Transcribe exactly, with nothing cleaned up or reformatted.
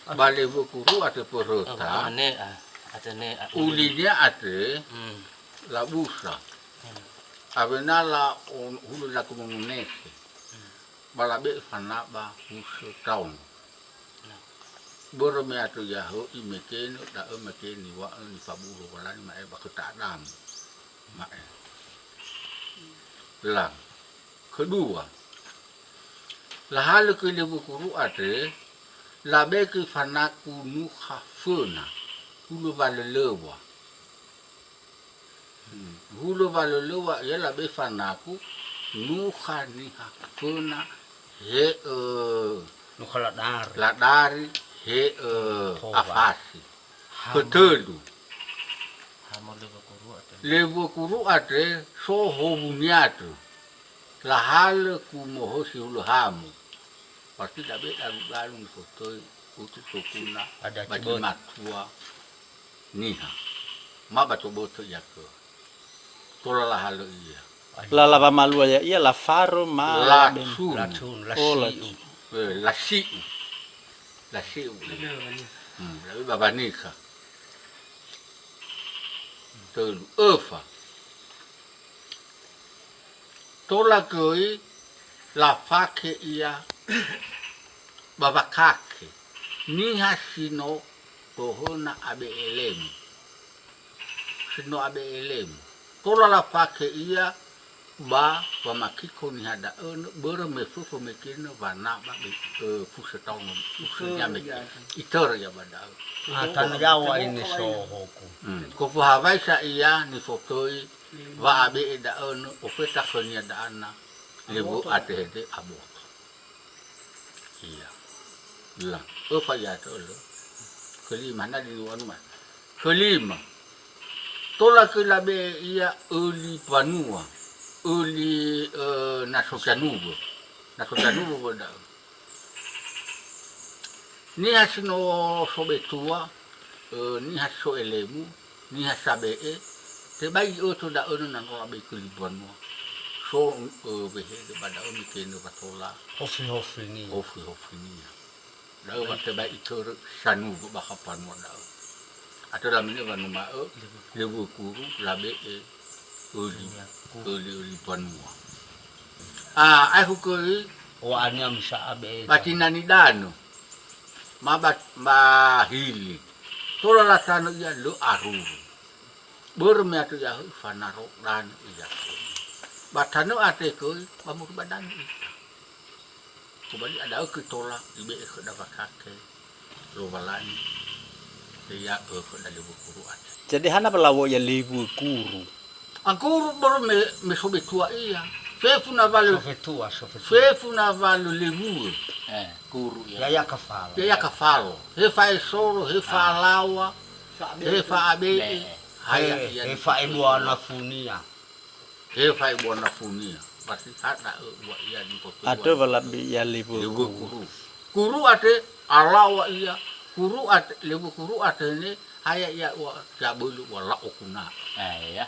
Ba Lewu'ö Kuru ate pöröta. Oh, ane, ah, ate ne, ah, ulinia ate, hmm, labusa. Hmm. Awena la on-, hulö laku mongunese. Hmm. Ba labe'e fanaba husö taono. Nah. Börö me ato ya'o imekenö, da'ö mekeni wa'ö nifabu'u Lowalangi ma'e ba khöta Adamu. Ma'e. Lam. Kedua, lahalö göi Lewu'ö Kuru ate, labe'e göi fanaku nukha föna, hulö walölöŵa. Hmm, hulö walölöŵa ia labe'e fanaku nukha niha föna he'ö. Nukha ladari. Ladari he'ö. Towa. Afasi. Hama. Fötölu. Hama Lewu'ö Kuru ate. Lewu'ö Kuru ate so howunia tö. Lahalö kumohosi hulö hamo. Pasti dabe dalu-dalu nifotöi utu sokuna. Ada ba ciböt. Matua niha. Ma ba tobötö ia kö. Tola lahalö ia. Lala wamalua ya'ia lafaro ma laben. Latun. Latun, oh, lasi'u. Lasi'u. Eh, lasi'u. Lasi'u. Hmm, labe ba wanikha. Tölu. Öfa. Tola göi lafake ia ba wakake niha si no tohöna abe'e lemu. Si no abe'e lemu. Tola lafake ia ba wamakiko niha da'ö, börö me föfö mekenö wanaba be, ö, fusö taono, fusö ia meke-, itörö ia ba da'ö. Ah, tanö yaŵa ini sohoku. Hmm. Kofu hawaisa ia nifotöi wa'abe'e da'ö nö ofeta khönia da'ana, Lewu'ö ate hede aboto. Iya. Lah, öfa ia tö'ölö. Kelima, na di anu ma. Kelima. Tola göi labe'e ia öli mbanua. Öli, eh, na so zanuwö. Na so zanuwö wö da'ö. Niha si no sobetua, eh, niha si so elemu, niha sabe'e, tebai i'ötö da'ö na no labe'e göi li mbanua. So, eh, wehede ba da'ö mekenö wa tola. Hofi-hofinia. Hofi-hofinia. Da'ö wa tebai itörö sanuwö bakha mbanua da'ö. Atö lamane wa numa'ö, Lewu'ö Kuru, labe'e öli, öli, öli mbanua. Ah, aehu göi, wa'ania misa abe'e. Ba tinani danö. Ma ba, ba hili. Tola latanö ia lö aruru. Börö me ato ia höi fanaro danö ia. Ba tanö ate göi, ba moroi ba danö ita. Tobali a da'ö göi tola ibe'e khöda wakake Lowalangi, ya'ö khöda Lewu'ö Kuru ate. Jadi hana wa laŵa'ö ia Lewu'ö Kuru? Angkuru börö me, me sobetua ia. Fefu na wa lö-, sofetua, sofetua. Fefu na wa lö lewu'ö. Eh, kuru ia. Ya'ia kafalo. Ya'ia kafalo. He fa'esoro, he fa'alaŵa, he fa'abe'e. Be'e. Haya ia he, he fa'ebua nafunia. He fa'ebua nafunia. Pasti ha da'ö ua ia nifotöi. Atö wa labe'e ia Lewu'ö Kuru. Kuru ate alaŵa ia. Kuru ate, Lewu'ö Kuru ate ne, haya ia ua zabölö ua la'o kuna. Eh, ya.